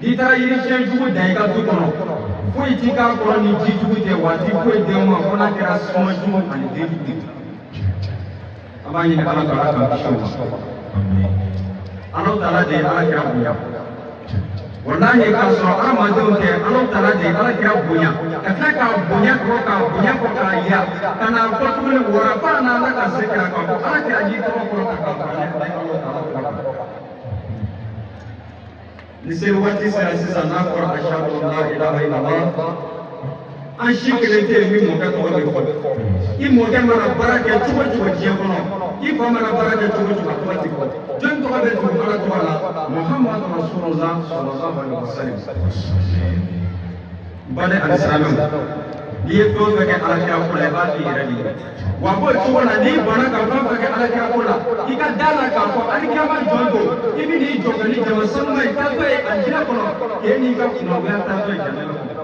N'i taara yiri jugu dan i ka du kɔnɔ, foyi t'i k'a kɔrɔ ni ji jugu tɛ, wa a ti foyi den ma fo n'a kɛra suma jugu ani den jugu. An b'a ɲini Ala fɛ, Ala k'an kisi o ma. Ala taala de ye Ala kira bonya. Walahi, k'a sɔrɔ hadamadenw tɛ, Ala taala de ye Ala kira bonya, ka tila k'a bonya kɔ, k'a bonya kɔ, k'a yira ka n'a fɔ tuguni warafa n'a Ala ka se kira k'a fɔ Ala kira y'i tɔgɔ kɔrɔ ta k'a fara Ala taala tɔgɔ kan. Ni seli waati sera sisan, n'a fɔra ashadu an la ilaha illallah, an si kelen tɛ yen min mɔkɛ tɔgɔ bɛ fɔ. I mɔkɛ mana baara kɛ cogo cogo diɲɛ kɔnɔ, i fa mana baara kɛ cogo cogo, a tɔgɔ tɛ fɔ. Jɔn tɔgɔ bɛ tugu Ala tɔgɔ la? Muhammadu Rasulullah sallallahu alaihi wasallam. Baden alisilamɛw, n'i ye fɛn o fɛn kɛ Ala kira ko la, i b'a k'i yɛrɛ de ye. Wa b'o cogo la, n'i banna ka fɛn o fɛn kɛ Ala kira ko la, i ka da la k'a fɔ alikiyama jɔ don, i bɛ n'i jɔ ka ni jama sanuma ye taatɔ ye alijinɛ kɔnɔ, k'e n'i ka kunnagoya taatɔ ye jahanama kɔnɔ.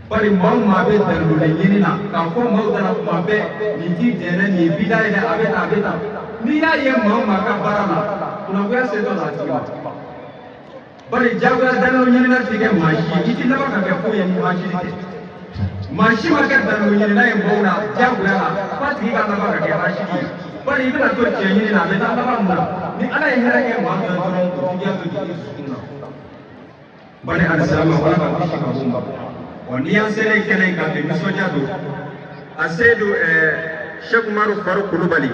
Bari maa o maa bɛ daliluli ɲini na k'a fɔ maaw da la tuma bɛɛ, nin t'i dɛnɛ, nin ye bida ye dɛ, a bɛ tan, a bɛ tan. N'i y'a ye maa o maa ka baara la, kunnagoya setɔ la a tigi ma. Bari jagoya dalilu ɲinina tɛ kɛ maa si ye, i ti laban ka kɛ foyi ye ni hasidi tɛ. Maa si ma kɛ dalilu ɲinina ye mɔgɔw la jagoya la f'a tigi ka laban ka kɛ hasidi ye. Bari i bɛna to cɛ ɲini na, a bɛ taa laban mun na? Ni Ala ye hɛrɛ kɛ maa dɔ ye dɔrɔn, o juguya bɛ don i dusukun na. Bari alisilamɛw, Ala k'an kisi ka bɔ o ma. Wa n'i y'an selen kɛnɛ in kan bi, nisɔndiya don. A seyidu Sɛki Umaru Faru Kulubali,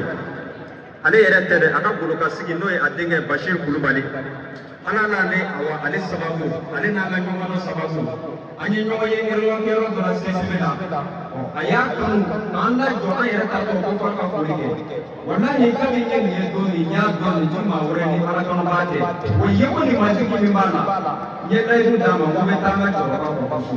ale yɛrɛ tɛ dɛ, a ka goloka sigi n'o ye a denkɛ Bashir Kulubali, Ala n'ale, awa ale sababu, ale n'an ka ɲɔgɔn dɔn sababu, an ye ɲɔgɔn ye réunion kɛyɔrɔ dɔ la CSB la. A y'a kanu k'an lajɔ, an yɛrɛ t'a tɔ ko f'a ka foli kɛ. Walahi, kabi n ye nin ye don min, n y'a dɔn nin ti maa wɛrɛ ni Ala kanubaa tɛ. O yeko ni majigi min b'a la, n ye layidu d'a ma, n ko n bɛ taa n ka cɛkɔrɔba kɔ so.